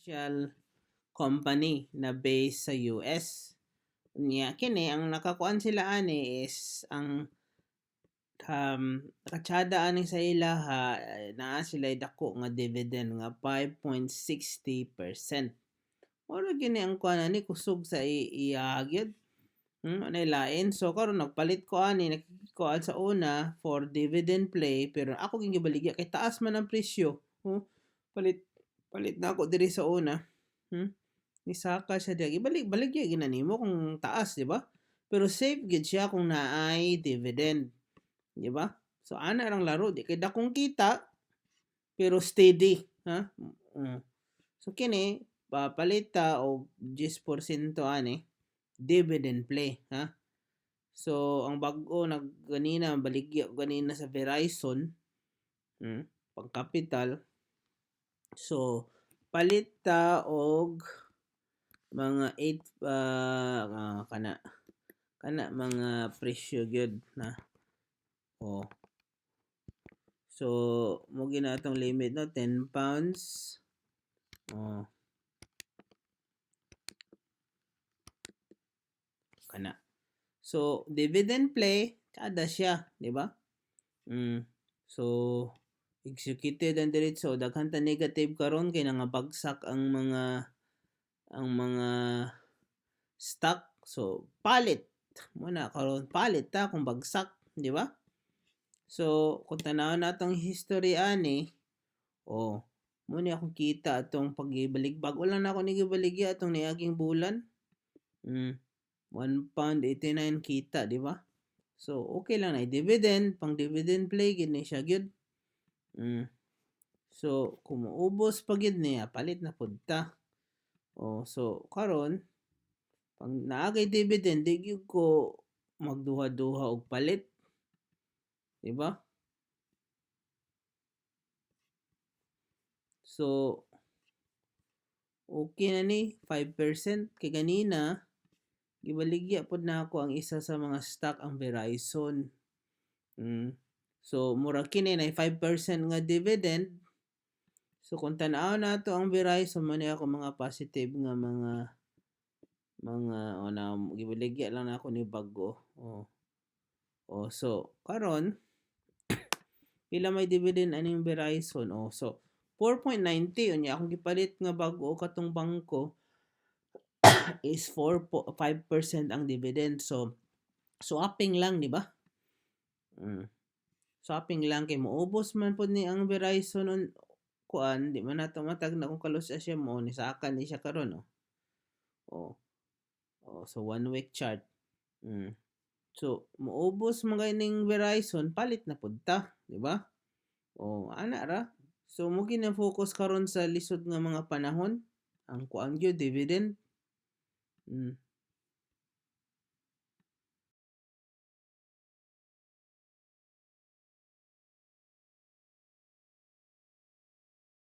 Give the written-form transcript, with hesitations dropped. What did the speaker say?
Financial company na based sa US. Unya kini ang nakakuan sila ani is ang katsada ani sa ilaha, naa sila dako nga dividend nga 5.60%. Mao ra gyud ni ang kuan ani, kusog sa iya gyud. Anay lain. So karon nagpalit ko ani, nagkuan sa una for dividend play, pero ako gyud gibaligya kay taas man ang presyo. Oh, palit palit na ako diri sa una. Nisaka siya diya. Ibalik baligya gyud na nimo kung taas, di ba? Pero safe gyud siya kung naay dividend. Di ba? So ana rang laro, di kay dakong kita pero steady, ha? So kini papalit ta og 10% ani, dividend play, ha? So ang bag-o nag ganina baligya ganina sa Verizon, pang capital. So palit ta og mga 8, kana kana mga presyo gyud na. Oh. So mo gyud atong limit, no, £10. Oh. Kana. So dividend play kada siya, di ba? So executed ang diretso, daghan ta negative karon kay nangabagsak ang mga stock. So palit muna karon, palit ta kung bagsak, di ba? So kung tan-awon natong history ani, oh, mo ni akong kita atong pagibalik, bag-o lang nako ni gibaligya atong niaging bulan. £1.89 kita, di ba? So okay lang na dividend, pang dividend play gid ni siya gyud. So kung moubos pa gyud niya, palit na pud ta. Oh, so karon pag naa kay dividend, di gyud ko magduha-duha og palit. Di ba? So okay na ni 5% kay ganina gibaligya pod nako ang isa sa mga stock, ang Verizon. So mura kini na 5% nga dividend. So kung tan-aw nato ang Verizon, man ako mga positive nga mga o na gibaligya lang nako ni bag-o. Oh. Oh, so karon pila may dividend aning Verizon? Oh, so 4.90. Unya akong gipalit nga bag-o katong bangko is 4 5% ang dividend. So swapping lang, di ba? Swapping lang kay moubos man pud ni ang Verizon on kuan, di man nato matag na kung kalusa siya mo ni saka ni siya karon, oh. Oh. Oh, so one week chart. So moubos man kay ning Verizon, palit na pud ta, di ba? Oh, ana ra. So mo gina focus karon sa lisod nga mga panahon, ang kuan gyud, dividend.